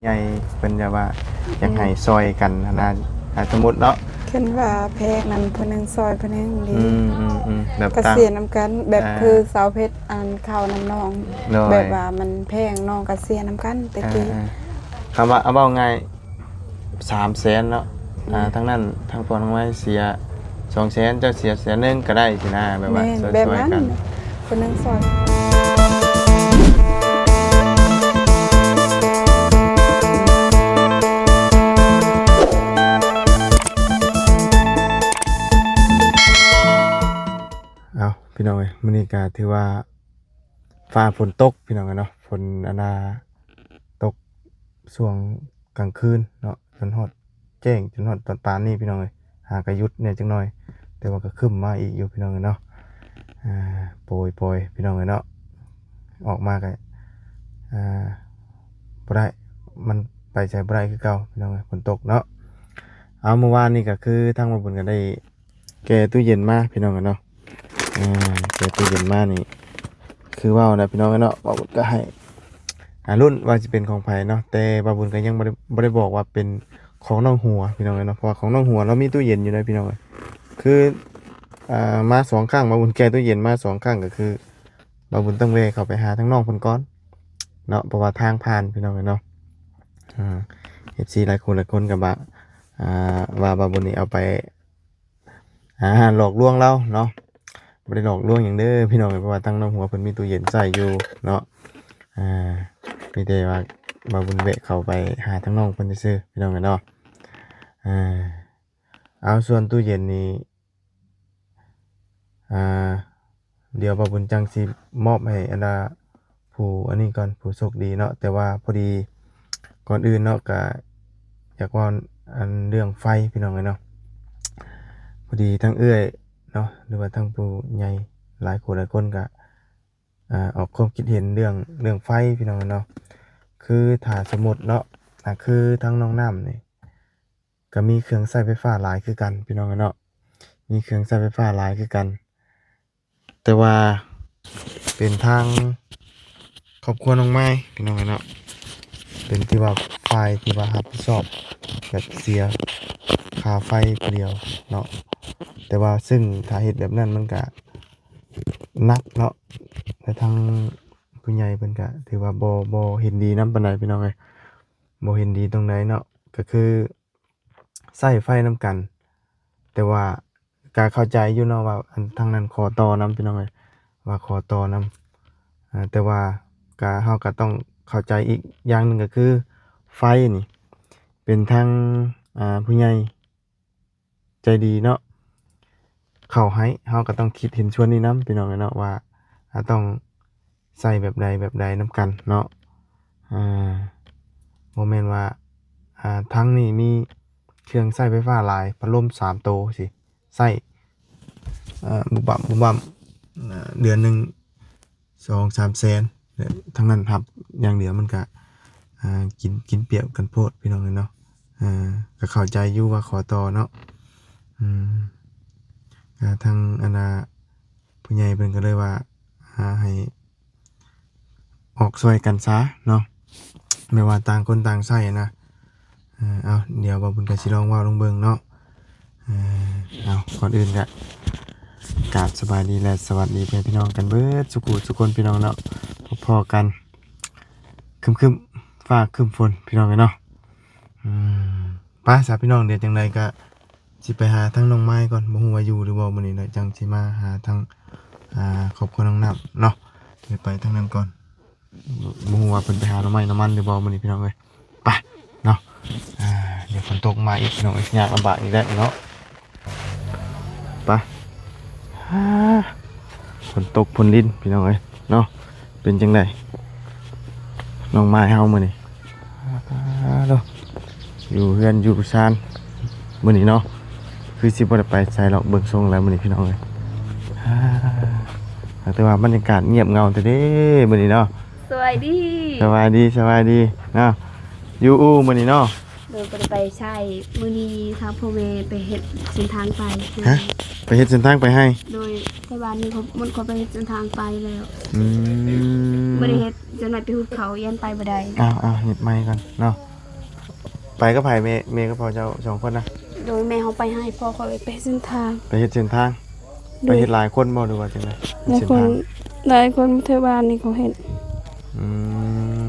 ໃຫຍ່ເພິ່ນຈະວ່າຢາກໃຫ້ຊ່ອຍກັນຫັ້ນນະ ຖ້າສົມມຸດເນາະ ຄັນວ່າແພງນັ້ນຜູ້ໜຶ່ງຊ່ອຍຜູ້ໜຶ່ງດີ ອືມໆໆ ແບບ ກະ ຕາມ ເສຍນຳກັນ ແບບ ອ່າ ຄືສາວເພັດ ອັນເຂົ້ານຳນ້ອງ ໂດຍ ແບບວ່າມັນແພງ ນ້ອງກະເສຍນຳກັນແຕ່ກີ້ ອ່າໆ ຄຳວ່າ ເອົາເວົ້າງ່າຍ ສາມແສນເນາະ ອ່າ ອືມ ທາງນັ້ນ ທາງພໍ່ນ້ອງໄມ້ເສຍສອງແສນ ເຈົ້າເສຍແສນໜຶ່ງກະໄດ້ຊີ້ນະ ແບບວ່າ ແມ່ນ ຊ່ວຍໆ ແບບນັ້ນ ກັນ ຄົນໜຶ່ງຊ່ອຍ ເອົາ ພີ່ນ້ອງເອີຍ ມື້ນີ້ກະຖືວ່າຟ້າຝົນຕົກ ພີ່ນ້ອງເອີຍເນາະ ຝົນອັນນ່າ ຕົກຊ່ວງກາງຄືນເນາະ ຈົນຮອດແຈ້ງ ຈົນຮອດຕອນປານນີ້ ພີ່ນ້ອງເອີຍ ຫາກະຢຸດແດ່ຈັກໜ່ອຍ ແຕ່ວ່າກະຄຶ້ມມາອີກຢູ່ ພີ່ນ້ອງເອີຍເນາະ ອ່າ ໂປຍໆ ພີ່ນ້ອງເອີຍເນາະ ອອກມາກະ ອ່າ ບໍ່ໄດ້ ມັນໄປໃສບໍ່ໄດ້ຄືເກົ່າ ພີ່ນ້ອງເອີຍ ຝົນຕົກເນາະ ເອົາ ມື້ວານນີ້ກະຄືທາງບ່າວບຸນກະໄດ້ ແກ່ຕູ້ເຢັນມາ ພີ່ນ້ອງເອີຍເນາະ ອ່າ ແກ່ຕູ້ເຢັນມານີ້ ຄືເວົ້ານະ ພີ່ນ້ອງເອີຍເນາະ ບ່າວບຸນກະໃຫ້ ອ່າ ລຸ້ນວ່າຊິເປັນຂອງໃຜເນາະ ແຕ່ບ່າວບຸນກະຍັງບໍ່ໄດ້ ບໍ່ໄດ້ບອກວ່າເປັນຂອງນ້ອງຫົວ ພີ່ນ້ອງເອີຍເນາະ ເພາະວ່າຂອງນ້ອງຫົວລາວມີຕູ້ເຢັນຢູ່ເດ້ ພີ່ນ້ອງເອີຍ ຄື ອ່າ ມາສອງຄັ້ງ ບ່າວບຸນແກ່ຕູ້ເຢັນມາສອງຄັ້ງ ກະຄືບ່າວບຸນຕ້ອງແວ່ເຂົ້າໄປຫາທາງນ້ອງເພິ່ນກ່ອນເນາະ ເພາະວ່າທາງຜ່ານ ພີ່ນ້ອງເອີຍເນາະ ອ່າ ເອັຟຊີ ຫຼາຍຄົນ ຫຼາຍຄົນກະວ່າ ອ່າ ວ່າບ່າວບຸນນີ້ເອົາໄປ ອ່າ ຫຼອກລວງລາວເນາະ ບໍ່ໄດ້ຫຼອກລວງຫຍັງເດີພີ່ນ້ອງເອີຍ ເພາະວ່າທາງນ້ອງຫົວເພິ່ນມີຕູ້ເຢັນໃຊ້ຢູ່ເນາະ ອ່າ ມີແຕ່ວ່າບ່າວບຸນແວະເຂົ້າໄປຫາທາງນ້ອງເພິ່ນຊື່ໆ ພີ່ນ້ອງເອີຍເນາະ ອ່າ ເອົາ ສ່ວນຕູ້ເຢັນນີ້ ອ່າ ດຽວບ່າວບຸນຈັ່ງຊິມອບໃຫ້ອັນນ່າ ຜູ້ອັນນີ້ກ່ອນ ຜູ້ໂຊກດີເນາະ ແຕ່ວ່າພໍດີກ່ອນອື່ນເນາະ ກະຢາກເວົ້າອັນເລື່ອງໄຟ ພີ່ນ້ອງເອີຍເນາະ ພໍດີທັງເອື້ອຍເນາະ ຫຼືວ່າທັງຜູ້ໃຫຍ່ຫຼາຍຄົນ ຫຼາຍຄົນກະ ອ່າ ອອກຄວາມຄິດເຫັນເລື່ອງ ເລື່ອງໄຟ ພີ່ນ້ອງເອີຍເນາະ ຄືຖ້າສົມມຸດເນາະ ອ່າ ຄືທາງນ້ອງນ້ຳນີ້ ກະມີເຄື່ອງໃຊ້ໄຟຟ້າຫຼາຍຄືກັນ ພີ່ນ້ອງເນາະ ມີເຄື່ອງໃຊ້ໄຟຟ້າຫຼາຍຄືກັນ ແຕ່ວ່າເປັນທາງຄອບຄົວນ້ອງມາຍ ພີ່ນ້ອງເນາະ ເປັນທີ່ວ່າຝ່າຍທີ່ວ່າຮັບຜິດຊອບ ແບບເສຍຄ່າໄຟຜູ້ດຽວເນາະ ແຕ່ວ່າເຊິ່ງຖ້າເຮັດແບບນັ້ນມັນກະໜັກເນາະ ແຕ່ທາງຜູ້ໃຫຍ່ເພິ່ນກະຖືວ່າບໍ່ ບໍ່ເຫັນດີນຳປານໃດ ພີ່ນ້ອງເອີຍ ບໍ່ເຫັນດີຕົງໃດເນາະ ກະຄື ໃຊ້ໄຟນຳກັນ ແຕ່ວ່າກະເຂົ້າໃຈຢູ່ເນາະວ່າ ອັນ ທາງນັ້ນຂໍຕໍ່ນຳ ພີ່ນ້ອງເອີຍ ວ່າຂໍຕໍ່ນຳ ເອີ ແຕ່ວ່າກະ ເຮົາກະຕ້ອງເຂົ້າໃຈອີກຢ່າງໜຶ່ງ ກະຄືໄຟນີ້ເປັນທາງ ອ່າ ຜູ້ໃຫຍ່ໃຈດີເນາະ ເຂົາໃຫ້ ເຮົາກະຕ້ອງຄິດເຫັນສ່ວນນີ້ນຳ ພີ່ນ້ອງເອີຍເນາະ ວ່າ ອາ ຕ້ອງໃຊ້ແບບໃດແບບໃດນຳກັນເນາະ ອ່າ ບໍ່ແມ່ນວ່າ ອ່າ ທາງນີ້ມີເຄື່ອງໃຊ້ໄຟຟ້າຫຼາຍ ພັດລົມສາມໂຕຊິໃຊ້ ອ່າ ບຸບບັບບຸບບັບ ອ່າ ເດືອນໜຶ່ງສອງສາມແສນ ແລະ ທາງນັ້ນຮັບຢ່າງດຽວ ມັນກະ ອ່າ ກິນ ກິນປຽບກັນໂພດ ພີ່ນ້ອງເອີຍເນາະ ອ່າ ກະເຂົ້າໃຈຢູ່ວ່າຂໍຕໍ່ເນາະ ອືມ ກະທາງອັນນ່າ ຜູ້ໃຫຍ່ເພິ່ນກະເລີຍວ່າ ອ່າ ໃຫ້ອອກຊ່ວຍກັນຊະເນາະ ແບບວ່າຕ່າງຄົນຕ່າງໃຊ້ຫັ້ນນະ ເອີ ເອົາ ດຽວບ່າວບຸນກະຊິລອງເວົ້າລອງເບິ່ງເນາະ ເອີ ເອົາ ກ່ອນອື່ນກະກາບສະບາຍດີ ແລະ ສະຫວັດດີພໍ່ແມ່ພີ່ນ້ອງກັນເບິດສູ່ຜູ້ສູ່ຄົນ ພີ່ນ້ອງເນາະ ພໍ້ກັນ ຄຶ້ມໆ ຟ້າຄຶ້ມຝົນ ພີ່ນ້ອງເອີຍເນາະ ອືມ ໄປຊະພີ່ນ້ອງ ດຽວຈັ່ງໃດກະຊິໄປຫາທາງນ້ອງມາຍກ່ອນ ບໍ່ຮູ້ວ່າຢູ່ຫຼືບໍ່ມື້ນີ້ເນາະ ຈັ່ງຊິມາຫາທາງ ອ່າ ຄອບຄົວນ້ອງນ້ຳເນາະ ດຽວໄປທາງນັ້ນກ່ອນ ບໍ່ຮູ້ວ່າເພິ່ນໄປຫາໜໍ່ໄມ້ໜໍ່ມັນຫຼືບໍ່ມື້ນີ້ ພີ່ນ້ອງເອີຍ ໄປເນາະ ອ່າ ດຽວຝົນຕົກມາອີກ ພີ່ນ້ອງເອີຍ ຍາກລຳບາກອີກແລ້ວເນາະ ໄປ ອ່າ ຝົນຕົກຝົນລິນ ພີ່ນ້ອງເອີຍເນາະ ເປັນຈັ່ງໃດ ນ້ອງມາຍເຮົາມື້ນີ້ ອ່າ ໂທ້ ຢູ່ເຮືອນຢູ່ຊານມື້ນີ້ເນາະ ຄືຊິບໍ່ໄດ້ໄປໃສດອກ ເບິ່ງຊົງແລ້ວມື້ນີ້ ພີ່ນ້ອງເອີຍ ອ່າ ແຕ່ວ່າບັນຍາກາດງຽບເຫງົາແທ້ເດ້ມື້ນີ້ເນາະ ສະບາຍດີ ສະບາຍດີ ສະບາຍດີເນາະ ຢູ່ອູ່ມື້ນີ້ເນາະ ໂດຍ ບໍ່ໄດ້ໄປໃສ ມື້ນີ້ທາງພໍ່ແມ່ໄປເຮັດເສັ້ນທາງໄປ ຮະ ໄປເຮັດເສັ້ນທາງໄປໃຫ້ ໂດຍ ແຕ່ວ່ານີ້ເຂົາ ມັນເຂົາໄປເຮັດເສັ້ນທາງໄປແລ້ວ ອືມ ບໍ່ໄດ້ເຮັດ ຈົນວ່າໄປຫຸດເຂົາ ຢ້ານໄປບໍ່ໄດ້ ອ້າວໆ ເຮັດໃໝ່ກ່ອນເນາະ ໄປກັບໃຜແມ່ ແມ່ກັບພໍ່ເຈົ້າສອງຄົນນະ? ໂດຍ ແມ່ເຮົາໄປໃຫ້ ພໍ່ຂ້ອຍໄປເສັ້ນທາງ ໄປເຮັດເສັ້ນທາງ. ໂດຍ ໄປເຮັດຫຼາຍຄົນບໍ່ ຫຼືວ່າຈັ່ງໃດ? ຫຼາຍຄົນ ເສັ້ນທາງ ຫຼາຍຄົນ ແຖວບ້ານນີ້ເຂົາເຮັດ. ອື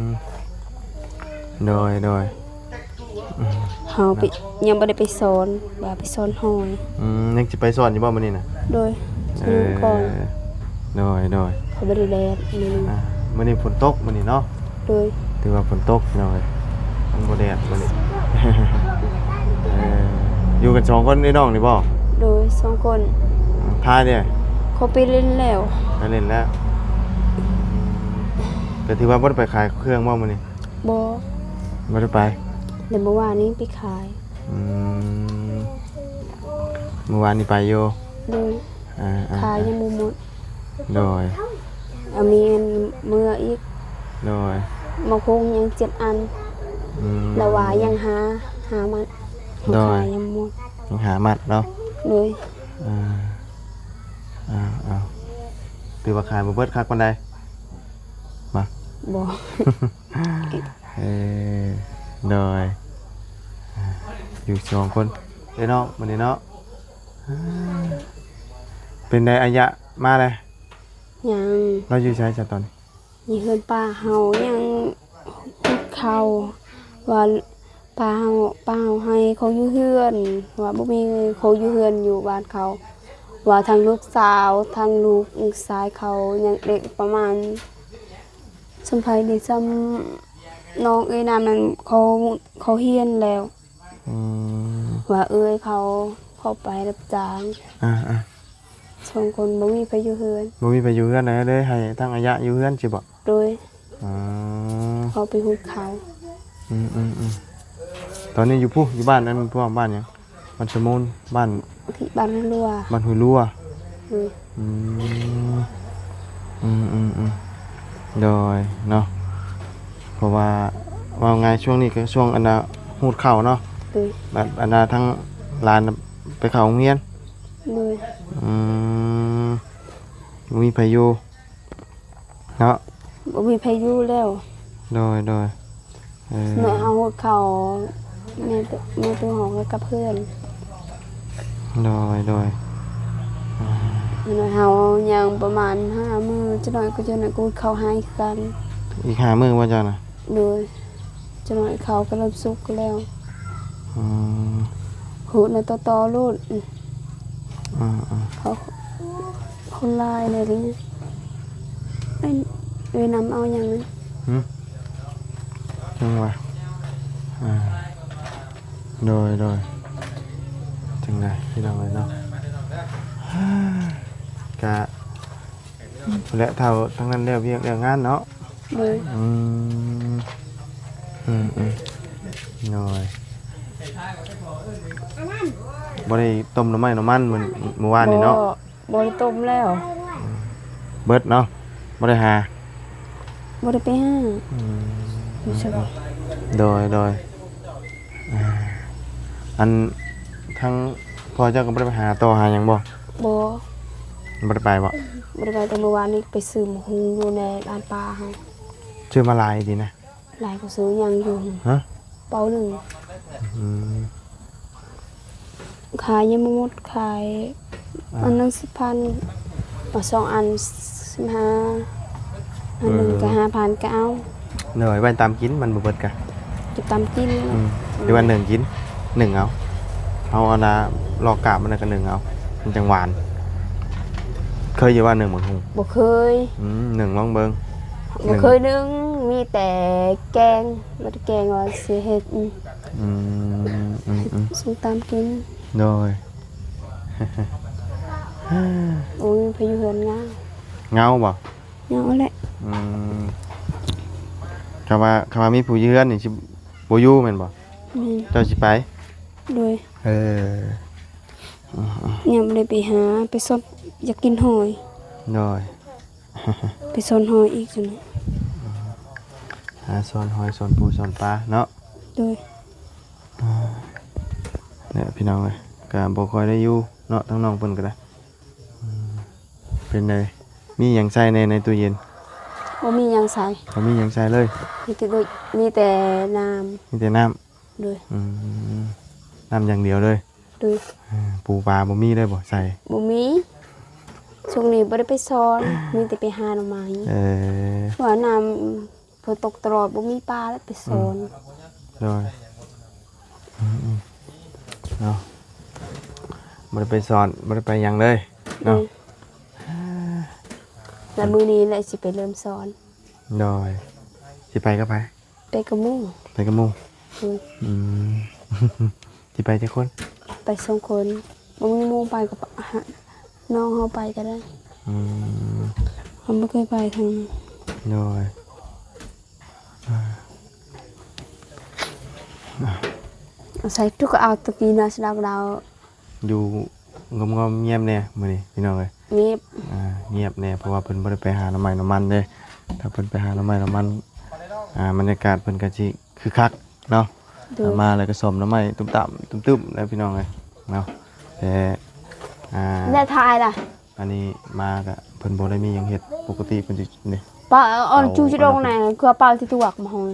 ມ ໂດຍ ໂດຍ ອືມ ເຮົາໄປ ເນາະ ຍັງບໍ່ໄດ້ໄປສອນ ວ່າໄປສອນຮ້ອຍ. ອືມ ຍັງຊິໄປສອນຢູ່ບໍ່ມື້ນີ້ນະ? ໂດຍ ເອີ ສອນກ່ອນ. ໂດຍ ໂດຍ ເຂົາບໍ່ໄດ້ແດດມື້ນີ້. ອ່າ ມື້ນີ້ຝົນຕົກມື້ນີ້ເນາະ. ໂດຍ ຖືວ່າຝົນຕົກພີ່ນ້ອງເອີຍ ມັນບໍ່ແດດມື້ນີ້. ເອີ ຢູ່ກັນສອງຄົນ ເອື້ອຍນ້ອງນີ້ບໍ່? ໂດຍ ສອງຄົນ. ອືມ ພາເດ້? ເຂົາໄປຫຼິ້ນແລ້ວ ໄປຫຼິ້ນແລ້ວ. ກໍຖືວ່າບໍ່ໄດ້ໄປຂາຍເຄື່ອງບໍ່ມື້ນີ້? ບໍ່ ບໍ່ໄດ້ໄປ. ແຕ່ມື້ວານນີ້ໄປຂາຍ. ອືມ ມື້ວານນີ້ໄປຢູ່. ໂດຍ ອ່າໆໆ ຂາຍຍັງບໍ່ໝົດ. ໂດຍ ເອົາມີອັນເມືອອີກ. ໂດຍ ໝາກຫຸ່ງຍັງເຈັດອັນ. ອືມ ລະວ່າຍັງຫ້າ ຫ້າມັດ. ໂດຍ ຂາຍຍັງບໍ່ໝົດ ຍັງຫ້າມັດເນາະ. ໂດຍ ອ່າ ເອົາໆ ຖືວ່າຂາຍບໍ່ເບິດຄັກປານໃດມາ? ບໍ່ ເອີ ໂດຍ ຢູ່ສອງຄົນເດ້ເນາະ ມື້ນີ້ເນາະ. ເປັນໃດ ອາຍະມາແລ້ວ? ຍັງ. ລາວຢູ່ໃສຊະຕອນນີ້? ຢູ່ເຮືອນປ້າເຮົາ ຍັງຫຸດເຂົ້າ ວ່າປ້າເຮົາ ປ້າເຮົາໃຫ້ເຂົາຢູ່ເຮືອນ ວ່າບໍ່ມີຄົນຢູ່ເຮືອນ ຢູ່ບ້ານເຂົາ ວ່າທັງລູກສາວ ທັງລູກຊາຍເຂົາ ຍັງເດັກປະມານສ່ຳໃຜນີ້ ສ່ຳນ້ອງເອື້ອຍນ້ຳນັ້ນ ເຂົາ ເຂົາຮຽນແລ້ວ. ອືມ ວ່າເອື້ອຍເຂົາ ເຂົາໄປຮັບຈ້າງ. ອ່າໆ ສອງຄົນ ບໍ່ມີໃຜຢູ່ເຮືອນ. ບໍ່ມີໃຜຢູ່ເຮືອນ ເລີຍໃຫ້ທັງອາຍະຢູ່ເຮືອນຊິບໍ? ໂດຍ ອໍ ເຂົາໄປຫຸດເຂົ້າ. ອືມໆໆ ຕອນນີ້ຢູ່ພຸ້ນ ຢູ່ບ້ານນັ້ນ ພວກບ້ານຫຍັງ? ບ້ານສະມູນ ບ້ານ ບ້ານຫ້ວຍລົວ. ບ້ານຫ້ວຍລົວ. ໂດຍ ອືມ ອືມໆ ໂດຍເນາະ ເພາະວ່າເວົ້າງ່າຍ ຊ່ວງນີ້ກໍຊ່ວງອັນນ່າຫູດເຂົ້າເນາະ. ໂດຍ ບັດອັນນ່າທັງຫຼານໄປເຂົ້າໂຮງຮຽນ. ໂດຍ ອືມ ບໍ່ມີໃຜຢູ່ເນາະ. ບໍ່ມີໃຜຢູ່ແລ້ວ. ໂດຍໆ ເອີ ເມື່ອເຮົາຫູດເຂົ້າ ແມ່ ແມ່ຕູ້ເຮົາກໍກັບເຮືອນ. ໂດຍໆ ເມື່ອເຮົາຍັງປະມານຫ້າມື້ ຈັກໜ້ອຍກໍ ຈັກໜ້ອຍກໍຫູດເຂົ້າໃຫ້ຄືກັນ. ອີກຫ້າມື້ບໍ່ເຈົ້ານະ? ໂດຍ ຈັກໜ້ອຍເຂົ້າກໍເລີ່ມສຸກແລ້ວ. ອືມ ຫູດນະ ຕໍ່ໆ ໂລດ. ອືມໆ ເຂົາ ຄົນຫຼາຍແດ່ນີ້. ເອີຍ ເອີຍ ນຳເອົາຫຍັງນີ້? ຫຶ? ຫຍັງວະ? ອ່າ ໂດຍ ໂດຍ ຈັ່ງໃດພີ່ນ້ອງເອີຍເນາະ? ກະ ແລະ ເຖົ້າທັງນັ້ນແລ້ວວຽກແລ້ວງານເນາະ. ໂດຍ ອືມ ອືມໆ ໂດຍ ບໍ່ໄດ້ຕົ້ມໜໍ່ໄມ້ໜໍ່ມັນມື້ ມື້ວານນີ້ເນາະ? ບໍ່ ບໍ່ໄດ້ຕົ້ມແລ້ວ. ເບິດເນາະ ບໍ່ໄດ້ຫາ. ບໍ່ໄດ້ໄປຫາ. ອືມ ຢູ່ໃສ? ໂດຍ ໂດຍ ອ່າ ອັນ ທາງພໍ່ເຈົ້າກໍບໍ່ໄດ້ໄປຫາຕໍ່ຫາຫຍັງບໍ່? ບໍ່ ບໍ່ໄດ້ໄປບໍ່? ບໍ່ໄດ້ໄປ ແຕ່ມື້ວານນີ້ໄປຊື້ໝາກຫຸ່ງຢູ່ໃນຮ້ານປ້າເຮົາ. ຊື້ມາຫຼາຍດີນະ? ຫຼາຍກວ່າຊື້ຫຍັງຢູ່. ຮະ? ເປົາໜຶ່ງ. ອືມ ຂາຍຍັງບໍ່ໝົດ ຂາຍ ອ່າ ອັນໜຶ່ງສິບພັນ ເອົາສອງອັນສິບຫ້າ ອັນໜຶ່ງ ເອີ ກໍຫ້າພັນ ກໍເອົາ. ໂດຍ ໄວ້ຕຳກິນ ມັນບໍ່ເບິດກະ ເກັບຕຳກິນ. ອືມ ຫຼືວ່າໜຶ້ງກິນ ໜຶ້ງເອົາ ເຮົາເອົານະ ລອກກາບມັນ ແລ້ວກໍໜຶ້ງເອົາ ມັນຈັ່ງຫວານ. ເຄີຍຢູ່ວ່າໜຶ້ງໝາກຫຸ່ງ? ບໍ່ເຄີຍ. ອືມ ໜຶ້ງລອງເບິ່ງ. ບໍ່ເຄີຍໜຶ້ງ ມີແຕ່ແກງ ບໍ່ໄດ້ແກງວ່າຊິເຮັດ. ອືມ ອືມໆ ສົ້ມຕຳກິນ. ໂດຍ ໂອ້ຍ ໃຜຢູ່ເຮືອນເຫງົາ. ເຫງົາບໍ່? ເຫງົາແຫຼະ. ອືມ ຄຳວ່າ ຄຳວ່າມີຜູ້ຢູ່ເຮືອນນີ້ຊິບໍ່ຢູ່ແມ່ນບໍ່? ແມ່ນ. ເຈົ້າຊິໄປ? ໂດຍ ເອີ ຍັງບໍ່ໄດ້ໄປຫາ ໄປສອນ ຢາກກິນຫອຍ. ໂດຍ ໄປສອນຫອຍອີກຊັ້ນ ຫາສອນຫອຍ ສອນປູ ສອນປາເນາະ. ໂດຍ ອ່າ ນີ້ພີ່ນ້ອງເອີຍ ກໍບໍ່ຄ່ອຍໄດ້ຢູ່ເນາະ ທາງນ້ອງເພິ່ນກໍໄດ້. ອືມ ເປັນໃດ ມີຫຍັງໃສ່ແດ່ໃນຕູ້ເຢັນ? ບໍ່ມີຫຍັງໃສ່. ບໍ່ມີຫຍັງໃສ່ເລີຍ? ມີແຕ່ ມີແຕ່ນ້ຳ. ມີແຕ່ນ້ຳ. ໂດຍ ອືມ ນ້ຳຢ່າງດຽວເລີຍ ໂດຍ ເອີ ປູປາບໍ່ມີເລີຍບໍ່ ໃສ່ ບໍ່ມີ ຊ່ວງນີ້ບໍ່ໄດ້ໄປສອນ ມີແຕ່ໄປຫາໜໍ່ໄມ້ ເອີ ວ່ານ້ຳ ຝົນຕົກຕະຫຼອດ ບໍ່ມີປາແລ້ວໄປສອນ ອືມ ໂດຍ ອືມໆ ເນາະ ບໍ່ໄດ້ໄປສອນ ບໍ່ໄດ້ໄປຫຍັງເລີຍເນາະ ໂດຍ ແລ້ວມື້ນີ້ແຫຼະຊິໄປເລີ່ມສອນ ໂດຍ ຊິໄປກັບໃຜ? ໄປກັບໝູ່ ໄປກັບໝູ່ ໂດຍ ອືມ ຊິໄປຈັກຄົນ? ໄປສອງຄົນ ບໍ່ມີໝູ່ໄປກໍ ນ້ອງເຮົາໄປກໍໄດ້ ອືມ ເຮົາບໍ່ເຄີຍໄປທາງ ໂດຍ ອາ ອາໄສທຸກເອົາຕະກີນະສະດອກດາວ ຢູ່ງ່ອມໆງຽບແດ່ມື້ນີ້ພີ່ນ້ອງເອີຍ ງຽບ ອ່າ ງຽບແດ່ ເພາະວ່າເພິ່ນບໍ່ໄດ້ໄປຫາໜໍ່ໄມ້ໜໍ່ມັນເດ້ ຖ້າເພິ່ນໄປຫາໜໍ່ໄມ້ໜໍ່ມັນ ອ່າ ບັນຍາກາດເພິ່ນກໍຊິ ຄືຄັກເນາະ ໂດຍ ມາແລ້ວກໍສ້ອມໜໍ່ໄມ້ຕຸ້ມຕາມຕຸ້ມໆແລ້ວພີ່ນ້ອງເອີຍເນາະ ແຕ່ ອ່າ ແລ້ວຖ່າຍລະ ອັນນີ້ມາກໍເພິ່ນບໍ່ໄດ້ມີຫຍັງເຮັດ ປົກກະຕິເພິ່ນຊິນີ້ ປະເອົາ ເອົາ ຈູຈະດົງນະ ຄືເອົາເປົາທີ່ຕົວກມາຫ້ອງ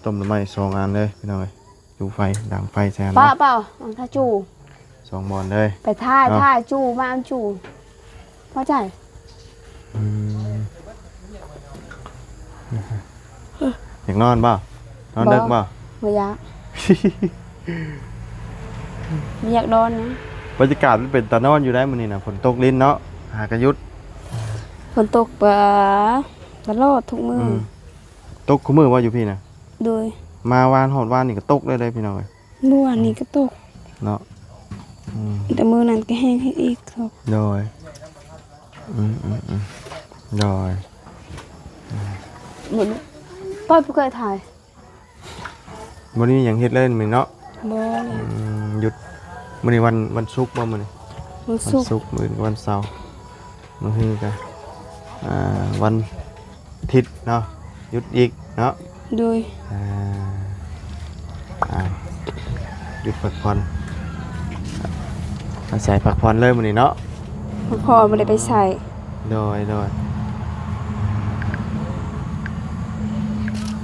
ຕົ້ມໜໍ່ໄມ້ສອງອັນເລີຍພີ່ນ້ອງເອີຍ ຈູໄຟ ດັງໄຟໃສ່ຫັ້ນ ປະເປົາ ເອົາຖ້າຈູ ສອງບ່ອນເລີຍ ໄປຖ່າຍ ເນາະ ຖ່າຍຈູ ມາເອົາຈູ ພໍໃຈ ອືມ ຢາກນອນບໍ່? ນອນເດິກບໍ່? ບໍ່ ບໍ່ຢາກ ບໍ່ຢາກນອນນະ ບັນຍາກາດມັນເປັນຕານອນຢູ່ໄດ໋ມື້ນີ້ນະ ຝົນຕົກລິນເນາະ ຫາກະຢຸດ ຝົນຕົກປະ ຕະຫຼອດທຸກມື້ ອືມ ຕົກຄູ່ມື້ບໍ່ຢູ່ພີ້ນະ? ໂດຍ ມາວານຮອດວານນີ້ກໍຕົກເລີຍເດ້ພີ່ນ້ອງເອີຍ ມື້ວານນີ້ກໍຕົກເນາະ ອືມ ແຕ່ມື້ນັ້ນກໍແຮງອີກ ໂດຍ ອືມໆໆ ໂດຍ ມື້ນີ້ ປ້ອຍບໍ່ເຄີຍຖ່າຍ ບໍ່ໄດ້ມີຫຍັງເຮັດເລີຍມື້ນີ້ເນາະ ບໍ່ ອືມ ຢຸດ ມື້ນີ້ວັນ ວັນສຸກບໍ່ມື້ນີ້? ວັນສຸກ ວັນສຸກ ມື້ອື່ນກໍວັນເສົາ ມື້ຮືກໍ ອ່າ ວັນທິດເນາະ ຢຸດອີກເນາະ ໂດຍ ອ່າ ອ່າ ຢຸດພັກຜ່ອນ ອາໄສພັກຜ່ອນເລີຍມື້ນີ້ເນາະ ພັກຜ່ອນ ບໍ່ໄດ້ໄປໃສ ໂດຍ ໂດຍ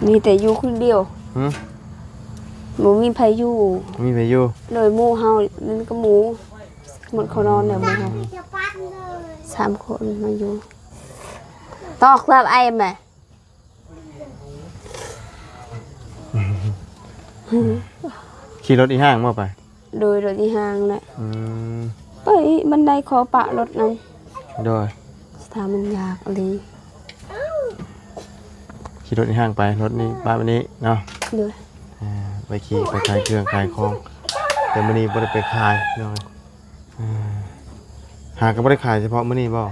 ມີແຕ່ຢູ່ຄົນດຽວ ຫື? ບໍ່ມີໃຜຢູ່ ບໍ່ມີໃຜຢູ່ ໂດຍ ໝູ່ເຮົາ ມັນກໍໝູ່ ໝົດເຂົານອນແລ້ວໝູ່ເຮົາ ສາມຄົນມາຢູ່ ຕອກແລ້ວໄອ້ແມ່ ຂີ່ລົດອີ່ຫ້າງບໍ່ໄປ? ໂດຍ ລົດອີ່ຫ້າງແຫຼະ ອືມ ໄປບັນໄດຂໍປະລົດນັ້ນ ໂດຍ ຖ້າມັນຢາກອີ່ຫຼີ ຂີ່ລົດອີ່ຫ້າງໄປ ລົດນີ້ປະໄວ້ນີ້ເນາະ ໂດຍ ອ່າ ໄປຂີ່ໄປຂາຍເຄື່ອງຂາຍຂອງ ແຕ່ມື້ນີ້ບໍ່ໄດ້ໄປຂາຍພີ່ນ້ອງ ອ່າ ຫາກໍບໍ່ໄດ້ຂາຍສະເພາະມື້ນີ້ບໍ່?